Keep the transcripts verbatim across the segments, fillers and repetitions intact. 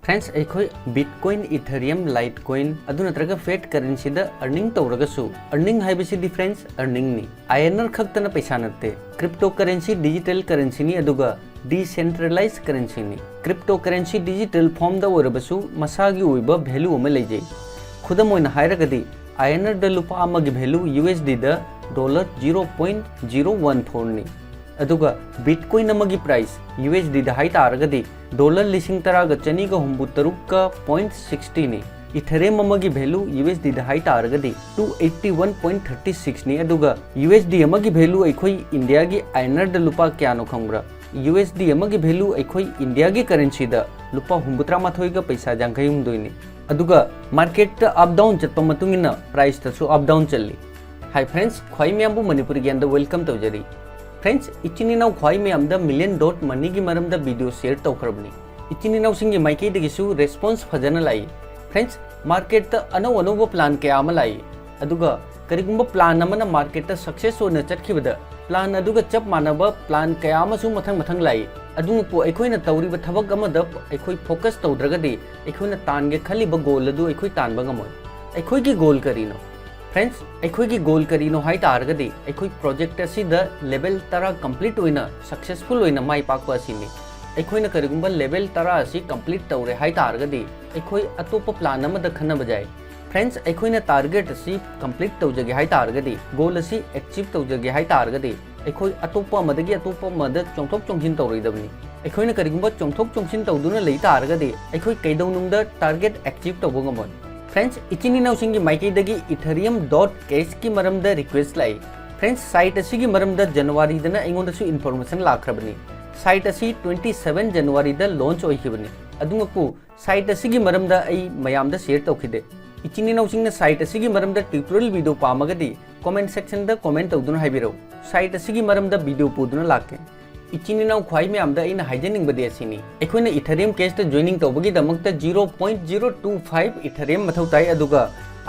Friends, ꯑꯩꯈꯣꯏ Bitcoin, Ethereum, Litecoin ꯑꯗꯨ ꯅꯠꯇ꯭ꯔꯒ fiat currencyꯗ earning ꯇꯧꯔꯒꯁꯨ, earning ꯍꯥꯏꯕꯁꯤꯗꯤ friends earningꯅꯤ꯫ INR ꯈꯛꯇꯅ ꯄꯩꯁꯥ ꯅꯠꯇꯦ꯫ Cryptocurrency digital currencyꯅꯤ, ꯑꯗꯨꯒ decentralized currencyꯅꯤ꯫ Cryptocurrency digital formꯗ ꯑꯣꯏꯔꯕꯁꯨ ꯃꯁꯥꯒꯤ ꯑꯣꯏꯕ value ꯑꯃ ꯂꯩꯖꯩ꯫ ꯈꯨꯗꯝ ꯑꯣꯏꯅ ꯍꯥꯏꯔꯒꯗꯤ, INRꯗ ꯂꯨꯄꯥ ꯑꯃꯒꯤ value USDꯗ dollar zero point zero one fourꯅꯤ꯫ ꯑꯗꯨꯒ Bitcoin ꯑꯃꯒꯤ price USDꯗ ꯍꯥꯏ ꯇꯥꯔꯒꯗꯤ dollar ꯂꯤꯁꯤꯡ ꯇꯔꯥꯒ ꯆꯅꯤꯒ ꯍꯨꯝꯐꯨ ꯇꯔꯨꯛꯀ point sixtyꯅꯤ꯫ Ethereum ꯑꯃꯒꯤ value USDꯗ ꯍꯥꯏ ꯇꯥꯔꯒꯗꯤ two eighty one point thirty sixꯅꯤ꯫ ꯑꯗꯨꯒ USD ꯑꯃꯒꯤ value ꯑꯩꯈꯣꯏ ꯏꯟꯗꯤꯌꯥꯒꯤ INRꯗ ꯂꯨꯄꯥ ꯀꯌꯥꯅꯣ ꯈꯪꯕ꯭ꯔꯥ? USD ꯑꯃꯒꯤ value ꯑꯩꯈꯣꯏ ꯏꯟꯗꯤꯌꯥꯒꯤ currencyꯗ ꯂꯨꯄꯥ ꯍꯨꯝꯐꯨꯇꯔꯥ ꯃꯥꯊꯣꯏꯒ ꯄꯩꯁꯥ ꯌꯥꯡꯈꯩ ꯍꯨꯝꯗꯣꯏꯅꯤ꯫ ꯑꯗꯨꯒ marketꯇ up down ꯆꯠꯄ ꯃꯇꯨꯡ ꯏꯟꯅ priceꯇꯁꯨ up down ꯆꯠꯂꯤ꯫ Hi friends, ꯈ꯭ꯋꯥꯏ ꯃꯌꯥꯝꯕꯨ ꯃꯅꯤꯄꯨꯔꯤ ꯒ꯭ꯌꯥꯟꯗ welcome ꯇꯧꯖꯔꯤ꯫ Friends, ꯏꯆꯤꯟ ꯏꯅꯥꯎ ꯈ꯭ꯋꯥꯏ ꯃꯌꯥꯝꯗ Million Dot Moneyꯒꯤ ꯃꯔꯝꯗ video share ꯇꯧꯈ꯭ꯔꯕꯅꯤ꯫ ꯏꯆꯤꯟ ꯏꯅꯥꯎꯁꯤꯡꯒꯤ ꯃꯥꯏꯀꯩꯗꯒꯤꯁꯨ response ꯐꯖꯅ ꯂꯥꯛꯏ꯫ Friends, marketꯇ ꯑꯅꯧ ꯑꯅꯧꯕ plan ꯀꯌꯥ ꯑꯃ ꯂꯥꯛꯏ꯫ ꯑꯗꯨꯒ ꯀꯔꯤꯒꯨꯝꯕ plan ꯑꯃꯅ marketꯇ success ꯑꯣꯏꯅ ꯆꯠꯈꯤꯕꯗ, plan ꯑꯗꯨꯒ ꯆꯞ ꯃꯥꯟꯅꯕ plan ꯀꯌꯥ ꯑꯃꯁꯨ ꯃꯊꯪ ꯃꯊꯪ ꯂꯥꯛꯏ꯫ ꯑꯗꯨꯕꯨ ꯑꯩꯈꯣꯏꯅ ꯇꯧꯔꯤꯕ ꯊꯕꯛ ꯑꯃꯗ ꯑꯩꯈꯣꯏ focus ꯇꯧꯗ꯭ꯔꯒꯗꯤ, ꯑꯩꯈꯣꯏꯅ ꯇꯥꯟꯒꯦ ꯈꯜꯂꯤꯕ goal ꯑꯗꯨ ꯑꯩꯈꯣꯏ ꯇꯥꯟꯕ ꯉꯝꯃꯣꯏ꯫ ꯑꯩꯈꯣꯏꯒꯤ goal ꯀꯔꯤꯅꯣ? Friends, ꯑꯩꯈꯣꯏꯒꯤ goal ꯀꯔꯤꯅꯣ ꯍꯥꯏ ꯇꯥꯔꯒꯗꯤ, ꯑꯩꯈꯣꯏ project ꯑꯁꯤꯗ level ꯇꯔꯥ complete ꯑꯣꯏꯅ successful ꯑꯣꯏꯅ ꯃꯥꯏ ꯄꯥꯛꯄ ꯑꯁꯤꯅꯤ꯫ ꯑꯩꯈꯣꯏꯅ ꯀꯔꯤꯒꯨꯝꯕ level ꯇꯔꯥ ꯑꯁꯤ complete ꯇꯧꯔꯦ ꯍꯥꯏ ꯇꯥꯔꯒꯗꯤ, ꯑꯩꯈꯣꯏ ꯑꯇꯣꯞꯄ plan ꯑꯃꯗ ꯈꯟꯅꯕ ꯌꯥꯏ꯫ Friends, ꯑꯩꯈꯣꯏꯅ target ꯑꯁꯤ complete ꯇꯧꯖꯒꯦ ꯍꯥꯏ ꯇꯥꯔꯒꯗꯤ, goal ꯑꯁꯤ achieve ꯇꯧꯖꯒꯦ ꯍꯥꯏ ꯇꯥꯔꯒꯗꯤ, ꯑꯩꯈꯣꯏ ꯑꯇꯣꯞꯄ ꯑꯃꯗꯒꯤ ꯑꯇꯣꯞꯄ ꯑꯃꯗ ꯆꯣꯡꯊꯣꯛ ꯆꯣꯡꯁꯤꯟ ꯇꯧꯔꯣꯏꯗꯕꯅꯤ꯫ ꯑꯩꯈꯣꯏꯅ ꯀꯔꯤꯒꯨꯝꯕ ꯆꯣꯡꯊꯣꯛ ꯆꯣꯡꯁꯤꯟ ꯇꯧꯗꯨꯅ ꯂꯩ ꯇꯥꯔꯒꯗꯤ, ꯑꯩꯈꯣꯏ ꯀꯩꯗꯧꯅꯨꯡꯗ target achieve ꯇꯧꯕ ꯉꯝꯃꯣꯏ꯫ Friends, ꯏꯆꯤꯟ ꯏꯅꯥꯎꯁꯤꯡꯒꯤ ꯃꯥꯏꯀꯩꯗꯒꯤ Ethereum dot cashꯀꯤ ꯃꯔꯝꯗ request ꯂꯥꯛꯏ꯫ Friends, site ꯑꯁꯤꯒꯤ ꯃꯔꯝꯗ Januaryꯗꯅ ꯑꯩꯉꯣꯟꯗꯁꯨ information ꯂꯥꯛꯈ꯭ꯔꯕꯅꯤ꯫ Site ꯑꯁꯤ twenty seven Januaryꯗ launch ꯑꯣꯏꯈꯤꯕꯅꯤ꯫ ꯑꯗꯨꯃꯛꯄꯨ site ꯑꯁꯤꯒꯤ ꯃꯔꯝꯗ ꯑꯩ ꯃꯌꯥꯝꯗ share ꯇꯧꯈꯤꯗꯦ꯫ ꯏꯆꯤꯟ ꯏꯅꯥꯎꯁꯤꯡꯅ site ꯑꯁꯤꯒꯤ ꯃꯔꯝꯗ tutorial video ꯄꯥꯝꯃꯒꯗꯤ comment sectionꯗ comment ꯇꯧꯗꯨꯅ ꯍꯥꯏꯕꯤꯔꯛꯎ꯫ Site ꯑꯁꯤꯒꯤ ꯃꯔꯝꯗ video ꯄꯨꯗꯨꯅ ꯂꯥꯛꯀꯦ꯫ ꯏꯆꯤꯟ ꯏꯅꯥꯎ ꯈ꯭ꯋꯥꯏ ꯃꯌꯥꯝꯗ ꯑꯩꯅ ꯍꯥꯏꯖꯅꯤꯡꯕꯗꯤ ꯑꯁꯤꯅꯤ, ꯑꯩꯈꯣꯏꯅ Ethereum Cashꯇ joining ꯇꯧꯕꯒꯤꯗꯃꯛꯇ zero point zero two five Ethereum ꯃꯊꯧ ꯇꯥꯏ, ꯑꯗꯨꯒ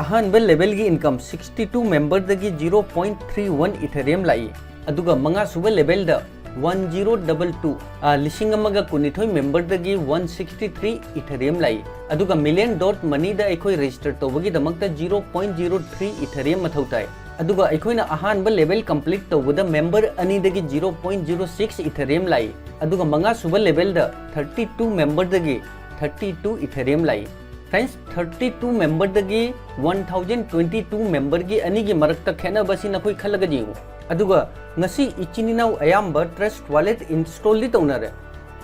ꯑꯍꯥꯟꯕ levelꯒꯤ income sixty two memberꯗꯒꯤ zero point three one Ethereum ꯂꯥꯛꯏ, ꯑꯗꯨꯒ ꯃꯉꯥꯁꯨꯕ levelꯗ one zero double two, ꯂꯤꯁꯤꯡ ꯑꯃꯒ ꯀꯨꯟꯅꯤꯊꯣꯏ memberꯗꯒꯤ one sixty three Ethereum ꯂꯥꯛꯏ꯫ ꯑꯗꯨꯒ Million Dot Moneyꯗ ꯑꯩꯈꯣꯏ register ꯇꯧꯕꯒꯤꯗꯃꯛꯇ zero point zero three Ethereum ꯃꯊꯧ ꯇꯥꯏ꯫ ꯑꯗꯨꯒ ꯑꯩꯈꯣꯏꯅ ꯑꯍꯥꯟꯕ level complete ꯇꯧꯕꯗ member ꯑꯅꯤꯗꯒꯤ zero point zero six Ethereum ꯂꯥꯛꯏ꯫ ꯑꯗꯨꯒ ꯃꯉꯥ ꯁꯨꯕ levelꯗ thirty two memberꯗꯒꯤ thirty two Ethereum ꯂꯥꯛꯏ꯫ Friends, thirty two memberꯗꯒꯤ one thousand twenty two memberꯒꯤ ꯑꯅꯤꯒꯤ ꯃꯔꯛꯇ ꯈꯦꯠꯅꯕꯁꯤ ꯅꯈꯣꯏ ꯈꯜꯂꯒ ꯌꯦꯡꯉꯨ꯫ ꯑꯗꯨꯒ ꯉꯁꯤ ꯏꯆꯤꯟ ꯏꯅꯥꯎ ꯑꯌꯥꯝꯕ Trust Wallet installꯗꯤ ꯇꯧꯅꯔꯦ꯫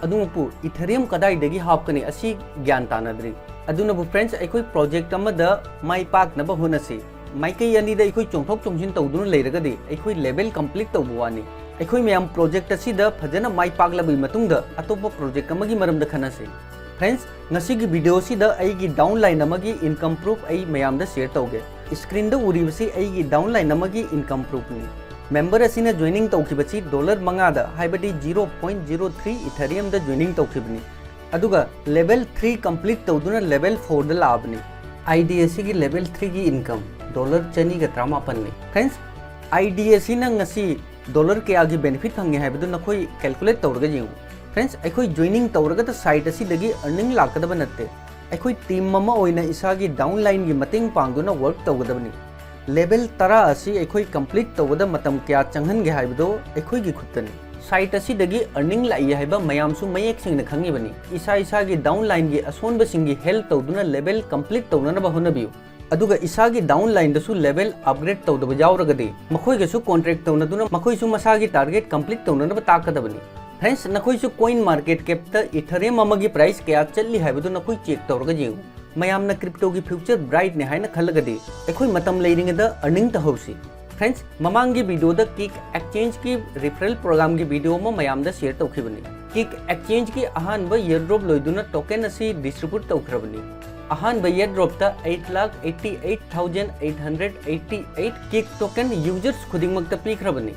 ꯑꯗꯨꯃꯛꯄꯨ Ethereum ꯀꯗꯥꯏꯗꯒꯤ ꯍꯥꯞꯀꯅꯤ ꯑꯁꯤ ꯒ꯭ꯌꯥꯟ ꯇꯥꯅꯗ꯭ꯔꯤ꯫ ꯑꯗꯨꯅꯕꯨ friends, ꯑꯩꯈꯣꯏ project ꯑꯃꯗ ꯃꯥꯏ ꯄꯥꯛꯅꯕ ꯍꯣꯠꯅꯁꯤ꯫ ꯃꯥꯏꯀꯩ ꯑꯅꯤꯗ ꯑꯩꯈꯣꯏ ꯆꯣꯡꯊꯣꯛ ꯆꯣꯡꯁꯤꯟ ꯇꯧꯗꯨꯅ ꯂꯩꯔꯒꯗꯤ ꯑꯩꯈꯣꯏ level complete ꯇꯧꯕ ꯋꯥꯅꯤ꯫ ꯑꯩꯈꯣꯏ ꯃꯌꯥꯝ project ꯑꯁꯤꯗ ꯐꯖꯅ ꯃꯥꯏ ꯄꯥꯛꯂꯕꯒꯤ ꯃꯇꯨꯡꯗ ꯑꯇꯣꯞꯄ project ꯑꯃꯒꯤ ꯃꯔꯝꯗ ꯈꯟꯅꯁꯤ꯫ Friends, ꯉꯁꯤꯒꯤ video ꯑꯁꯤꯗ ꯑꯩꯒꯤ downline ꯑꯃꯒꯤ income proof ꯑꯩ ꯃꯌꯥꯝꯗ share ꯇꯧꯒꯦ꯫ Screenꯗ ꯎꯔꯤꯕꯁꯤ ꯑꯩꯒꯤ downline ꯑꯃꯒꯤ income proofꯅꯤ꯫ Member ꯑꯁꯤꯅ joining ꯇꯧꯈꯤꯕꯁꯤ dollar ꯃꯉꯥꯗ, ꯍꯥꯏꯕꯗꯤ zero point zero three Ethereumꯗ joining ꯇꯧꯈꯤꯕꯅꯤ꯫ ꯑꯗꯨꯒ level three complete ꯇꯧꯗꯨꯅ level fourꯗ ꯂꯥꯛꯑꯕꯅꯤ꯫ ID ꯑꯁꯤꯒꯤ level threeꯒꯤ income dollar ꯆꯅꯤꯒ ꯇꯔꯥꯃꯥꯄꯟꯅꯤ꯫ Friends, ID ꯑꯁꯤꯅ ꯉꯁꯤ dollar ꯀꯌꯥꯒꯤ benefit ꯐꯪꯉꯦ ꯍꯥꯏꯕꯗꯨ ꯅꯈꯣꯏ calculate ꯇꯧꯔꯒ ꯌꯦꯡꯉꯨ꯫ Friends, ꯑꯩꯈꯣꯏ joining ꯇꯧꯔꯒꯗ site ꯑꯁꯤꯗꯒꯤ earning ꯂꯥꯛꯀꯗꯕ ꯅꯠꯇꯦ꯫ ꯑꯩꯈꯣꯏ team ꯑꯃ ꯑꯣꯏꯅ ꯏꯁꯥꯒꯤ downlineꯒꯤ ꯃꯇꯦꯡ ꯄꯥꯡꯗꯨꯅ work ꯇꯧꯒꯗꯕꯅꯤ꯫ Level ꯇꯔꯥ ꯑꯁꯤ ꯑꯩꯈꯣꯏ complete ꯇꯧꯕꯗ ꯃꯇꯝ ꯀꯌꯥ ꯆꯪꯍꯟꯒꯦ ꯍꯥꯏꯕꯗꯨ ꯑꯩꯈꯣꯏꯒꯤ ꯈꯨꯠꯇꯅꯤ꯫ Site ꯑꯁꯤꯗꯒꯤ earning ꯂꯥꯛꯏ ꯍꯥꯏꯕ ꯃꯌꯥꯝꯁꯨ ꯃꯌꯦꯛ ꯁꯦꯡꯅ ꯈꯪꯉꯤꯕꯅꯤ꯫ ꯏꯁꯥ ꯏꯁꯥꯒꯤ downlineꯒꯤ ꯑꯁꯣꯟꯕꯁꯤꯡꯒꯤ help ꯇꯧꯗꯨꯅ level complete ꯇꯧꯅꯅꯕ ꯍꯣꯠꯅꯕꯤꯌꯨ꯫ ꯑꯗꯨꯒ ꯏꯁꯥꯒꯤ downlineꯗꯁꯨ level upgrade ꯇꯧꯗꯕ ꯌꯥꯎꯔꯒꯗꯤ ꯃꯈꯣꯏꯒꯁꯨ contract ꯇꯧꯅꯗꯨꯅ ꯃꯈꯣꯏꯁꯨ ꯃꯁꯥꯒꯤ target complete ꯇꯧꯅꯅꯕ ꯇꯥꯛꯀꯗꯕꯅꯤ꯫ Friends, ꯅꯈꯣꯏꯁꯨ CoinMarketCapꯇ Ethereum ꯑꯃꯒꯤ price ꯀꯌꯥ ꯆꯠꯂꯤ ꯍꯥꯏꯕꯗꯨ ꯅꯈꯣꯏ check ꯇꯧꯔꯒ ꯌꯦꯡꯉꯨ꯫ ꯃꯌꯥꯝꯅ cryptoꯒꯤ future brightꯅꯤ ꯍꯥꯏꯅ ꯈꯜꯂꯒꯗꯤ ꯑꯩꯈꯣꯏ ꯃꯇꯝ ꯂꯩꯔꯤꯉꯩꯗ earning ꯇꯧꯍꯧꯁꯤ꯫ Friends, ꯃꯃꯥꯡꯒꯤ videoꯗ Kick Exchangeꯀꯤ referral programꯒꯤ video ꯑꯃ ꯃꯌꯥꯝꯗ share ꯇꯧꯈꯤꯕꯅꯤ꯫ Kick Exchangeꯀꯤ ꯑꯍꯥꯟꯕ airdrop ꯂꯣꯏꯗꯨꯅ token ꯑꯁꯤ distribute ꯇꯧꯈ꯭ꯔꯕꯅꯤ꯫ ꯑꯍꯥꯟꯕ airdropꯇ eight lakh eighty eight thousand eight hundred eighty eight Kick token users ꯈꯨꯗꯤꯡꯃꯛꯇ ꯄꯤꯈ꯭ꯔꯕꯅꯤ꯫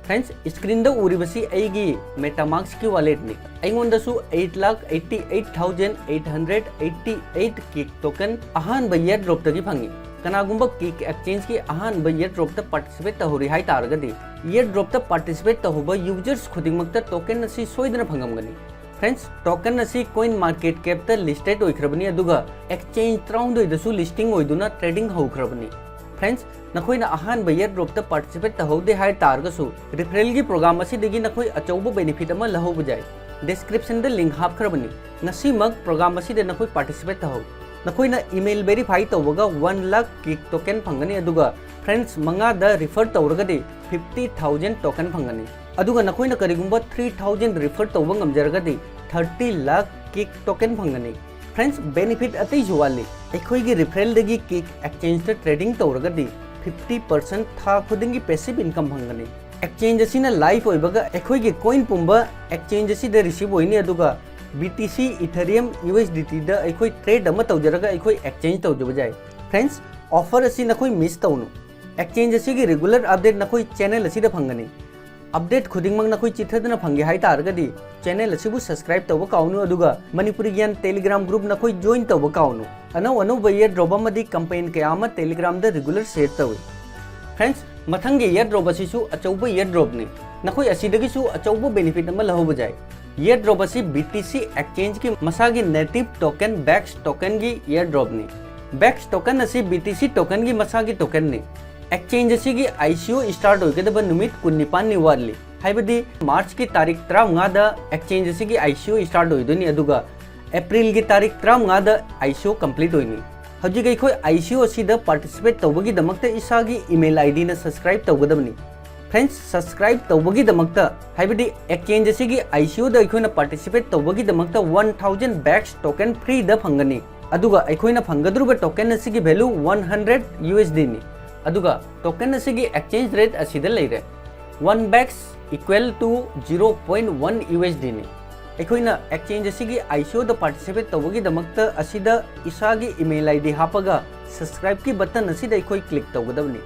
Friends, screenꯗ ꯎꯔꯤꯕꯁꯤ ꯑꯩꯒꯤ MetaMaskꯀꯤ walletꯅꯤ꯫ ꯑꯩꯉꯣꯟꯗꯁꯨ eight lakh eighty eight thousand eight hundred eighty eight Kick token ꯑꯍꯥꯟꯕ airdropꯇꯒꯤ ꯐꯪꯉꯤ꯫ ꯀꯅꯥꯒꯨꯝꯕ ꯀꯤꯛ ꯑꯦꯛꯁꯆꯦꯟꯖꯀꯤ ꯑꯍꯥꯟꯕ ꯏꯌꯔ ꯗ꯭ꯔꯣꯞꯇ ꯄꯥꯔꯇꯤꯁꯤꯄꯦꯠ ꯇꯧꯍꯧꯔꯤ ꯍꯥꯏ ꯇꯥꯔꯒꯗꯤ, ꯏꯌꯔ ꯗ꯭ꯔꯣꯞꯇ ꯄꯥꯔꯇꯤꯁꯤꯄꯦꯠ ꯇꯧꯍꯧꯕ ꯌꯨꯖꯔꯁ ꯈꯨꯗꯤꯡꯃꯛꯇ ꯇꯣꯀꯟ ꯑꯁꯤ ꯁꯣꯏꯗꯅ ꯐꯪꯉꯝꯒꯅꯤ꯫ ꯐ꯭ꯔꯦꯟꯗꯁ, ꯇꯣꯀꯟ ꯑꯁꯤ ꯀꯣꯏꯟ ꯃꯥꯔꯀꯦꯠ ꯀꯦꯞꯇ ꯂꯤꯁꯇꯦꯠ ꯑꯣꯏꯈ꯭ꯔꯕꯅꯤ, ꯑꯗꯨꯒ ꯑꯦꯛꯁꯆꯦꯟꯖ ꯇꯔꯥꯍꯨꯝꯗꯣꯏꯗꯁꯨ ꯂꯤꯁꯇꯤꯡ ꯑꯣꯏꯗꯨꯅ ꯇ꯭ꯔꯦꯗꯤꯡ ꯍꯧꯈ꯭ꯔꯕꯅꯤ꯫ ꯐ꯭ꯔꯦꯟꯗꯁ, ꯅꯈꯣꯏꯅ ꯑꯍꯥꯟꯕ ꯏꯌꯔ ꯗ꯭ꯔꯣꯞꯇ ꯄꯥꯔꯇꯤꯁꯤꯄꯦꯠ ꯇꯧꯍꯧꯗꯦ ꯍꯥꯏ ꯇꯥꯔꯒꯁꯨ, ꯔꯤꯐꯔꯦꯜꯒꯤ ꯄ꯭ꯔꯣꯒ꯭ꯔꯥꯝ ꯑꯁꯤꯗꯒꯤ ꯅꯈꯣꯏ ꯑꯆꯧꯕ ꯕꯦꯅꯤꯐꯤꯠ ꯑꯃ ꯂꯧꯍꯧꯕ ꯌꯥꯏ꯫ ꯗꯤꯁꯀ꯭ꯔꯤꯞꯁꯟꯗ ꯂꯤꯡꯛ ꯍꯥꯞꯈ꯭ꯔꯕꯅꯤ꯫ ꯉꯁꯤꯃꯛ ꯄ꯭ꯔꯣꯒ꯭ꯔꯥꯝ ꯑꯁꯤꯗ ꯅꯈꯣꯏ ꯄꯥꯔꯇꯤꯁꯤꯄꯦꯠ ꯇꯧꯍꯧ꯫ ꯅꯈꯣꯏꯅ ꯏꯃꯦꯜ ꯚꯦꯔꯤꯐꯥꯏ ꯇꯧꯕꯒ ꯋꯥꯟ ꯂꯥꯈ ꯀꯤꯛ ꯇꯣꯀꯟ ꯐꯪꯒꯅꯤ, ꯑꯗꯨꯒ ꯐ꯭ꯔꯦꯟꯗꯁ ꯃꯉꯥꯗ ꯔꯤꯐꯔ ꯇꯧꯔꯒꯗꯤ ꯐꯤꯐꯇꯤ ꯊꯥꯎꯖꯟ ꯇꯣꯀꯟ ꯐꯪꯒꯅꯤ꯫ ꯑꯗꯨꯒ ꯅꯈꯣꯏꯅ ꯀꯔꯤꯒꯨꯝꯕ ꯊ꯭ꯔꯤ ꯊꯥꯎꯖꯟ ꯔꯤꯐꯔ ꯇꯧꯕ ꯉꯝꯖꯔꯒꯗꯤ ꯊꯥꯔꯇꯤ ꯂꯥꯈ ꯀꯤꯛ ꯇꯣꯀꯟ ꯐꯪꯒꯅꯤ꯫ ꯐ꯭ꯔꯦꯟꯗꯁ, ꯕꯦꯅꯤꯐꯤꯠ ꯑꯇꯩꯁꯨ ꯋꯥꯠꯂꯤ꯫ ꯑꯩꯈꯣꯏꯒꯤ ꯔꯤꯐꯔꯦꯜꯗꯒꯤ ꯀꯤꯛ ꯑꯦꯛꯁꯆꯦꯟꯖꯇ ꯇ꯭ꯔꯦꯗꯤꯡ ꯇꯧꯔꯒꯗꯤ ꯐꯤꯐꯇꯤ ꯄꯥꯔꯁꯦꯟ ꯊꯥ ꯈꯨꯗꯤꯡꯒꯤ ꯄꯦꯁꯤꯞ ꯏꯟꯀꯝ ꯐꯪꯒꯅꯤ꯫ ꯑꯦꯛꯁꯆꯦꯟꯖ ꯑꯁꯤꯅ ꯂꯥꯏꯚ ꯑꯣꯏꯕꯒ ꯑꯩꯈꯣꯏꯒꯤ ꯀꯣꯏꯟ ꯄꯨꯝꯕ ꯑꯦꯛꯁꯆꯦꯟꯖ ꯑꯁꯤꯗ ꯔꯤꯁꯤꯞ ꯑꯣꯏꯅꯤ, ꯑꯗꯨꯒ B T C, ꯏꯊꯔꯤꯌꯝ, U S D ꯇꯤꯗ ꯑꯩꯈꯣꯏ ꯇ꯭ꯔꯦꯗ ꯑꯃ ꯇꯧꯖꯔꯒ ꯑꯩꯈꯣꯏ ꯑꯦꯛꯁꯆꯦꯟꯖ ꯇꯧꯖꯕ ꯌꯥꯏ꯫ ꯐ꯭ꯔꯦꯟꯗꯁ, ꯑꯣꯐꯔ ꯑꯁꯤ ꯅꯈꯣꯏ ꯃꯤꯁ ꯇꯧꯅꯨ꯫ ꯑꯦꯛꯁꯆꯦꯟꯖ ꯑꯁꯤꯒꯤ ꯔꯤꯒꯨꯂꯔ ꯑꯞꯗꯦꯠ ꯅꯈꯣꯏ ꯆꯦꯅꯦꯜ ꯑꯁꯤꯗ ꯐꯪꯒꯅꯤ꯫ ꯑꯞꯗꯦꯠ ꯈꯨꯗꯤꯡꯃꯛ ꯅꯈꯣꯏ ꯆꯤꯠꯊꯗꯅ ꯐꯪꯒꯦ ꯍꯥꯏ ꯇꯥꯔꯒꯗꯤ, ꯆꯦꯅꯦꯜ ꯑꯁꯤꯕꯨ ꯁꯕꯁꯀ꯭ꯔꯥꯏꯕ ꯇꯧꯕ ꯀꯥꯎꯅꯨ, ꯑꯗꯨꯒ ꯃꯅꯤꯄꯨꯔꯤ ꯒ꯭ꯌꯥꯟ ꯇꯦꯂꯤꯒ꯭ꯔꯥꯝ ꯒ꯭ꯔꯨꯞ ꯅꯈꯣꯏ ꯖꯣꯏꯟ ꯇꯧꯕ ꯀꯥꯎꯅꯨ꯫ ꯑꯅꯧ ꯑꯅꯧꯕ ꯏꯌꯔ ꯗ꯭ꯔꯣꯞ ꯑꯃꯗꯤ ꯀꯦꯝꯄꯦꯟ ꯀꯌꯥ ꯑꯃ ꯇꯦꯂꯤꯒ꯭ꯔꯥꯝꯗ ꯔꯤꯒꯨꯂꯔ ꯁꯦꯌꯔ ꯇꯧꯏ꯫ ꯐ꯭ꯔꯦꯟꯗꯁ, ꯃꯊꯪꯒꯤ ꯏꯌꯔ ꯗ꯭ꯔꯣꯞ ꯑꯁꯤꯁꯨ ꯑꯆꯧꯕ ꯏꯌꯔ ꯗ꯭ꯔꯣꯞꯅꯤ꯫ ꯅꯈꯣꯏ ꯑꯁꯤꯗꯒꯤꯁꯨ ꯑꯆꯧꯕ ꯕꯦꯅꯤꯐꯤꯠ ꯑꯃ ꯂꯧꯍꯧꯕ ꯌꯥꯏ꯫ ꯏꯌꯔ ꯗ꯭ꯔꯣꯞ ꯑꯁꯤ ꯕꯤ ꯇꯤ ꯁꯤ ꯑꯦꯛꯁꯆꯦꯟꯖꯀꯤ ꯃꯁꯥꯒꯤ ꯅꯦꯇꯤꯚ ꯇꯣꯀꯟ, ꯕꯦꯛꯁ ꯇꯣꯀꯟꯒꯤ ꯏꯌꯔ ꯗ꯭ꯔꯣꯞꯅꯤ꯫ ꯕꯦꯛꯁ ꯇꯣꯀꯟ ꯑꯁꯤ ꯕꯤ ꯇꯤ ꯁꯤ ꯇꯣꯀꯟꯒꯤ ꯃꯁꯥꯒꯤ ꯇꯣꯀꯟꯅꯤ꯫ ꯑꯦꯛꯁꯆꯦꯟꯖ ꯑꯁꯤꯒꯤ ꯑꯥꯏ ꯁꯤ ꯑꯣ ꯁ꯭ꯇꯥꯔꯠ ꯑꯣꯏꯒꯗꯕ ꯅꯨꯃꯤꯠ ꯀꯨꯟꯅꯤꯄꯥꯟꯅꯤ ꯋꯥꯠꯂꯤ, ꯍꯥꯏꯕꯗꯤ ꯃꯥꯔꯆꯀꯤ ꯇꯥꯔꯤꯛ ꯇꯔꯥꯃꯉꯥꯗ ꯑꯦꯛꯁꯆꯦꯟꯖ ꯑꯁꯤꯒꯤ ꯑꯥꯏ ꯁꯤ ꯑꯣ ꯁ꯭ꯇꯥꯔꯠ ꯑꯣꯏꯗꯣꯏꯅꯤ, ꯑꯗꯨꯒ ꯑꯦꯄ꯭ꯔꯤꯜꯒꯤ ꯇꯥꯔꯤꯛ ꯇꯔꯥꯃꯉꯥꯗ ꯑꯥꯏ ꯁꯤ ꯑꯣ ꯀꯝꯄ꯭ꯂꯤꯠ ꯑꯣꯏꯅꯤ꯫ ꯍꯧꯖꯤꯛ ꯑꯩꯈꯣꯏ ꯑꯥꯏ ꯁꯤ ꯑꯣ ꯑꯁꯤꯗ ꯄꯥꯔꯇꯤꯁꯤꯄꯦꯠ ꯇꯧꯕꯒꯤꯗꯃꯛꯇ ꯏꯁꯥꯒꯤ ꯏꯃꯦꯜ ꯑꯥꯏ ꯗꯤꯅ ꯁꯕꯁꯀ꯭ꯔꯥꯏꯕ ꯇꯧꯒꯗꯕꯅꯤ꯫ ꯐ꯭ꯔꯦꯟꯗꯁ, ꯁꯕꯁꯀ꯭ꯔꯥꯏꯕ ꯇꯧꯕꯒꯤꯗꯃꯛꯇ, ꯍꯥꯏꯕꯗꯤ ꯑꯦꯛꯁꯆꯦꯟꯖ ꯑꯁꯤꯒꯤ ꯑꯥꯏ ꯁꯤ ꯑꯣꯗ ꯑꯩꯈꯣꯏꯅ ꯄꯥꯔꯇꯤꯁꯤꯄꯦꯠ ꯇꯧꯕꯒꯤꯗꯃꯛꯇ ꯋꯥꯟ ꯊꯥꯎꯖꯟ ꯕꯦꯛꯁ ꯇꯣꯀꯟ ꯐ꯭ꯔꯤꯗ ꯐꯪꯒꯅꯤ, ꯑꯗꯨꯒ ꯑꯩꯈꯣꯏꯅ ꯐꯪꯒꯗꯧꯔꯤꯕ ꯇꯣꯀꯟ ꯑꯁꯤꯒꯤ value one hundred U S ꯗꯤꯅꯤ꯫ ꯑꯗꯨꯒ ꯇꯣꯀꯟ ꯑꯁꯤꯒꯤ ꯑꯦꯛꯁꯆꯦꯟꯖ ꯔꯦꯠ ꯑꯁꯤꯗ ꯂꯩꯔꯦ, one bex equal to zero point one U S ꯗꯤꯅꯤ꯫ ꯑꯩꯈꯣꯏꯅ ꯑꯦꯛꯁꯆꯦꯟꯖ ꯑꯁꯤꯒꯤ ꯑꯥꯏ ꯁꯤ ꯑꯣꯗ ꯄꯥꯔꯇꯤꯁꯤꯄꯦꯠ ꯇꯧꯕꯒꯤꯗꯃꯛꯇ ꯑꯁꯤꯗ ꯏꯁꯥꯒꯤ ꯏꯃꯦꯜ ꯑꯥꯏ ꯗꯤ ꯍꯥꯞꯄꯒ ꯁꯕꯁꯀ꯭ꯔꯥꯏꯕꯀꯤ ꯕꯇꯟ ꯑꯁꯤꯗ ꯑꯩꯈꯣꯏ ꯀ꯭ꯂꯤꯛ ꯇꯧꯒꯗꯕꯅꯤ꯫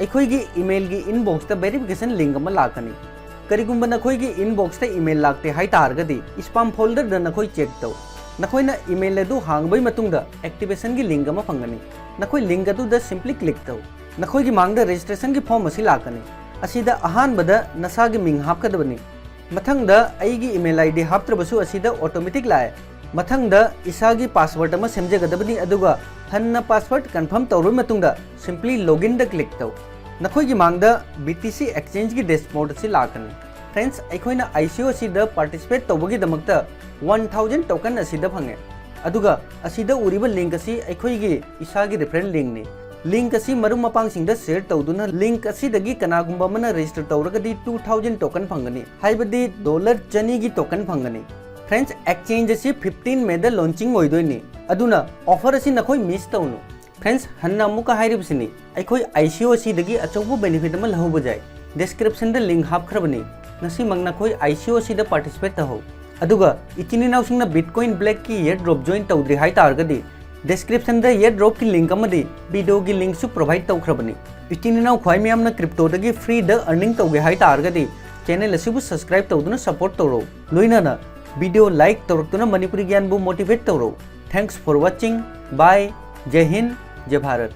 ꯑꯩꯈꯣꯏꯒꯤ ꯏꯃꯦꯜꯒꯤ ꯏꯟꯕꯣꯛꯁꯇ ꯚꯦꯔꯤꯐꯤꯀꯦꯁꯟ ꯂꯤꯡꯛ ꯑꯃ ꯂꯥꯛꯀꯅꯤ꯫ ꯀꯔꯤꯒꯨꯝꯕ ꯅꯈꯣꯏꯒꯤ ꯏꯟꯕꯣꯛꯁꯇ ꯏꯃꯦꯜ ꯂꯥꯛꯇꯦ ꯍꯥꯏ ꯇꯥꯔꯒꯗꯤ, ꯁ꯭ꯄꯥꯝ ꯐꯣꯜꯗꯔꯗ ꯅꯈꯣꯏ ꯆꯦꯛ ꯇꯧ꯫ ꯅꯈꯣꯏꯅ ꯏꯃꯦꯜ ꯑꯗꯨ ꯍꯥꯡꯕꯒꯤ ꯃꯇꯨꯡꯗ ꯑꯦꯛꯇꯤꯚꯦꯁꯟꯒꯤ ꯂꯤꯡꯛ ꯑꯃ ꯐꯪꯒꯅꯤ꯫ ꯅꯈꯣꯏ link ꯑꯗꯨꯗ simply click ꯇꯧ꯫ ꯅꯈꯣꯏꯒꯤ ꯃꯥꯡꯗ registration ꯒꯤ form ꯑꯁꯤ ꯂꯥꯛꯀꯅꯤ꯫ ꯑꯁꯤꯗ ꯑꯍꯥꯟꯕꯗ ꯅꯁꯥꯒꯤ ꯃꯤꯡ ꯍꯥꯞꯀꯗꯕꯅꯤ꯫ ꯃꯊꯪꯗ ꯑꯩꯒꯤ email ID ꯍꯥꯞꯇ꯭ꯔꯕꯁꯨ ꯑꯁꯤꯗ automatic ꯂꯥꯛꯑꯦ꯫ ꯃꯊꯪꯗ ꯏꯁꯥꯒꯤ password ꯑꯃ ꯁꯦꯝꯖꯒꯗꯕꯅꯤ, ꯑꯗꯨꯒ ꯍꯟꯅ password confirm ꯇꯧꯔꯕ ꯃꯇꯨꯡꯗ simply login ꯗ click ꯇꯧ꯫ ꯅꯈꯣꯏꯒꯤ ꯃꯥꯡꯗ B T C exchange ꯒꯤ dashboard ꯑꯁꯤ ꯂꯥꯛꯀꯅꯤ꯫ Friends, ꯑꯩꯈꯣꯏꯅ I C O ꯑꯁꯤꯗ participate ꯇꯧꯕꯒꯤꯗꯃꯛꯇ one thousand token ꯑꯁꯤꯗ ꯐꯪꯉꯦ꯫ ꯑꯗꯨꯒ ꯑꯁꯤꯗ ꯎꯔꯤꯕ link ꯑꯁꯤ ꯑꯩꯈꯣꯏꯒꯤ ꯏꯁꯥꯒꯤ referral link ꯅꯤ꯫ Link ꯑꯁꯤ ꯃꯔꯨꯞ ꯃꯄꯥꯡꯁꯤꯡꯗ share ꯇꯧꯗꯨꯅ link ꯑꯁꯤꯗꯒꯤ ꯀꯅꯥꯒꯨꯝꯕ ꯑꯃꯅ register ꯇꯧꯔꯒꯗꯤ two thousand token ꯐꯪꯒꯅꯤ, ꯍꯥꯏꯕꯗꯤ dollar ꯆꯅꯤꯒꯤ token ꯐꯪꯒꯅꯤ꯫ Friends, exchange ꯑꯁꯤ fifteen May ꯗ launching ꯑꯣꯏꯗꯣꯏꯅꯤ, ꯑꯗꯨꯅ offer ꯑꯁꯤ ꯅꯈꯣꯏ miss ꯇꯧꯅꯨ꯫ Friends, ꯍꯟꯅ ꯑꯃꯨꯛꯀ ꯍꯥꯏꯔꯤꯕꯁꯤꯅꯤ, ꯑꯩꯈꯣꯏ I C O ꯑꯁꯤꯗꯒꯤ ꯑꯆꯧꯕ benefit ꯑꯃ ꯂꯧꯍꯧꯕ ꯌꯥꯏ꯫ Description ꯗ link ꯍꯥꯞꯈ꯭ꯔꯕꯅꯤ, ꯉꯁꯤꯃꯛ ꯅꯈꯣꯏ I C O ꯑꯁꯤꯗ participate ꯇꯧꯍꯧ꯫ ꯑꯗꯨꯒ ꯏꯆꯤꯟ ꯏꯅꯥꯎꯁꯤꯡꯅ Bitcoin Black ꯀꯤ airdrop join ꯇꯧꯗ꯭ꯔꯤ ꯍꯥꯏ ꯇꯥꯔꯒꯗꯤ, description ꯗ airdrop ꯀꯤ link ꯑꯃꯗꯤ video ꯒꯤ link ꯁꯨ provide ꯇꯧꯈ꯭ꯔꯕꯅꯤ꯫ ꯏꯆꯤꯟ ꯏꯅꯥꯎ ꯈ꯭ꯋꯥꯏ ꯃꯌꯥꯝꯅ crypto ꯗꯒꯤ free ꯗ earning ꯇꯧꯒꯦ ꯍꯥꯏ ꯇꯥꯔꯒꯗꯤ, channel ꯑꯁꯤꯕꯨ subscribe ꯇꯧꯗꯨꯅ support ꯇꯧꯔꯣ꯫ ꯂꯣꯏꯅꯅ video like ꯇꯧꯔꯛꯇꯨꯅ ꯃꯅꯤꯄꯨꯔꯤ ꯒ꯭ꯌꯥꯟꯕꯨ motivate ꯇꯧꯔꯣ꯫ Thanks for watching. Bye. ꯖꯩ Hind, ꯖꯩ Bharat.